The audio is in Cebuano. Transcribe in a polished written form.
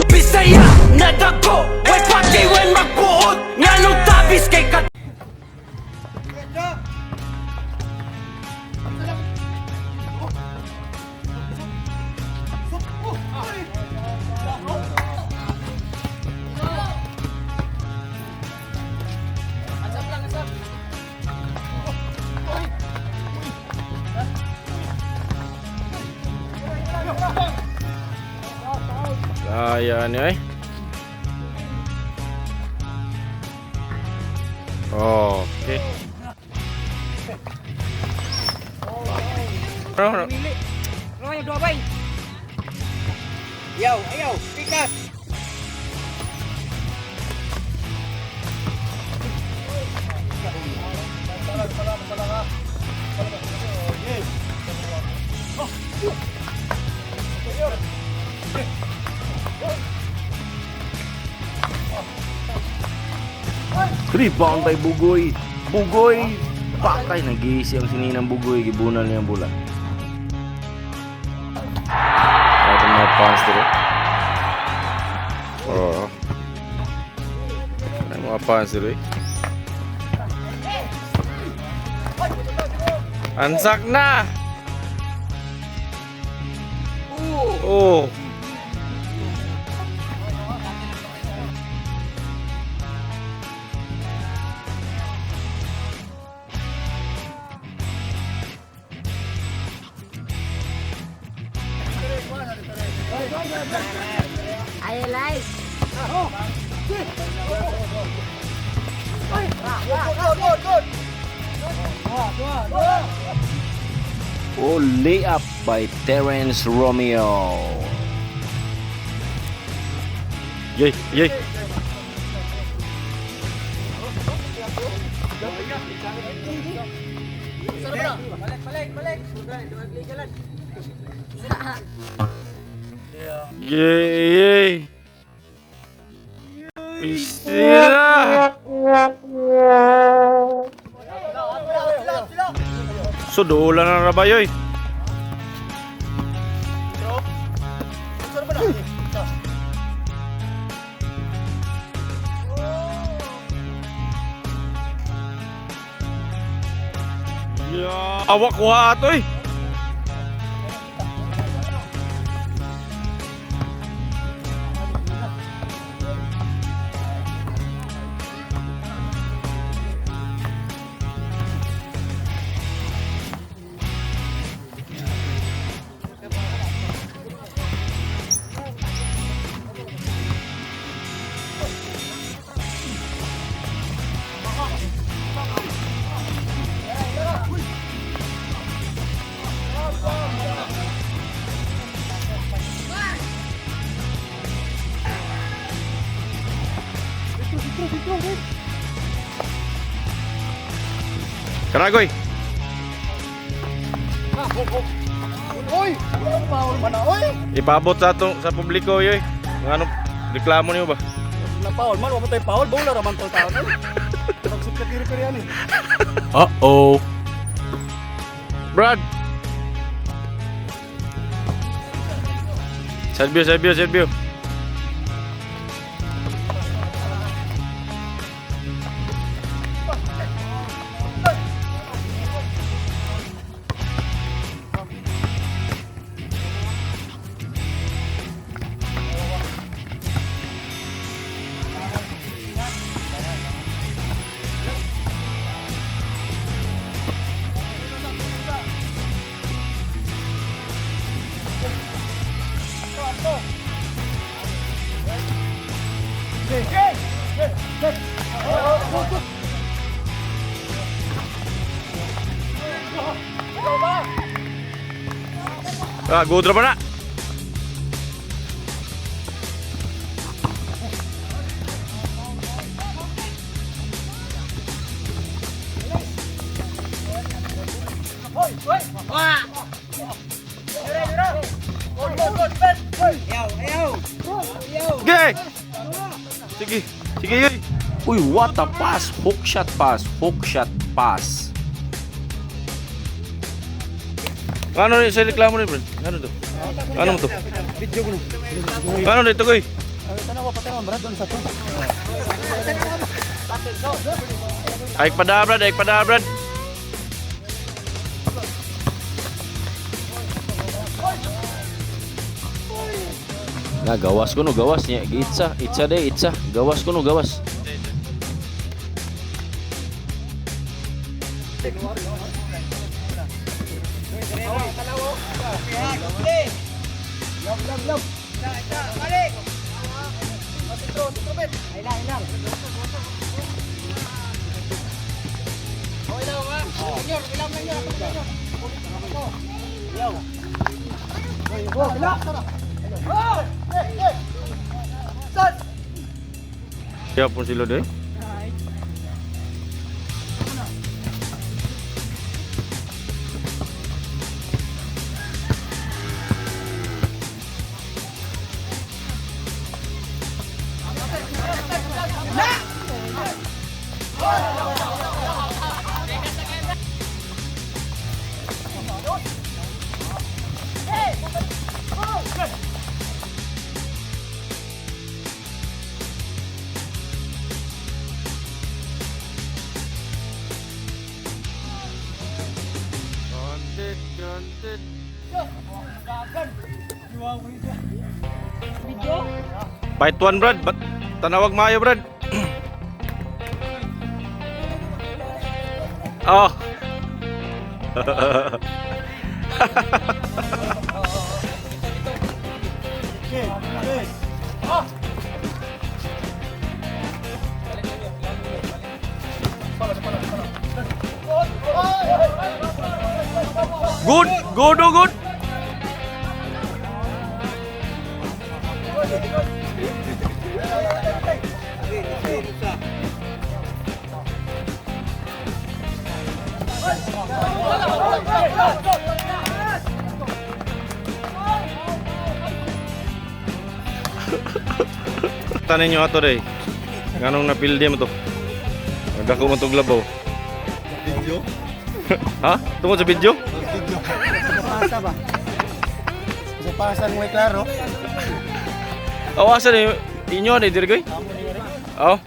Bisaya nadago, way pati way magbuot nganong tabis kay ka. Kaya ni ay. Okay. Bro, bro. Ano yung dua bay? Ayaw, ayaw, pikas. Rebound by Bugoy. Bugoy. Patay, nag-iisi ang sininang Bugoy. Gibunal niya ang bola. Ito mga fans dito. Oo. Ay, mga fans dito eh. Ansak na! Oh. I like. Oh, layup by Terence Romeo. Yay, yay. Balik, balik, balik. Yay, yay. Istira. So, dola na rabayoy. Yeah. Awak kuha ato eh. Karagoy. Oy, foul man na, oy. Ipaabot sa atong sa publiko yoy. Nga anong reklamo niyo ba? Na foul man, wa man tay foul, bola ra man tol taon. Magsip ka diri yan eh. Uh-oh. Brad. Servio, servio, servio. Ah, good ba na? Ayaw, ayaw. Sige! Sige, sige yoy. Uy, what a pass! Hook shot pass, hook shot pass. Ano ni sa reklamo ni, Brad? Ano to? Ano mo to? Video ko. Ano dito, koy? Tanawa pa tayo, Brad, sa to. Ay pada, Brad, ay pada, Brad. Na gawas ko no, gawas niya. Itsa, itsa de, itsa. Gawas ko no, gawas. Balik. Ay lang. Oh, ilaw ha. Senyor, ilaw lang yun. Siapa sila de? Granted, granted. Fight one, Brad. Ba't tanawag maayo, Brad? Oh. Good, good, oh, good. Tanin nyo ato day. Nganong napildi mo to? Dako mo tong labaw. Video? Ha? Tungkol sa video? Video. Sa pasa ba? Sa pasa ng may klaro. Oh, asa ni inyo ni Dirgoy? Oh.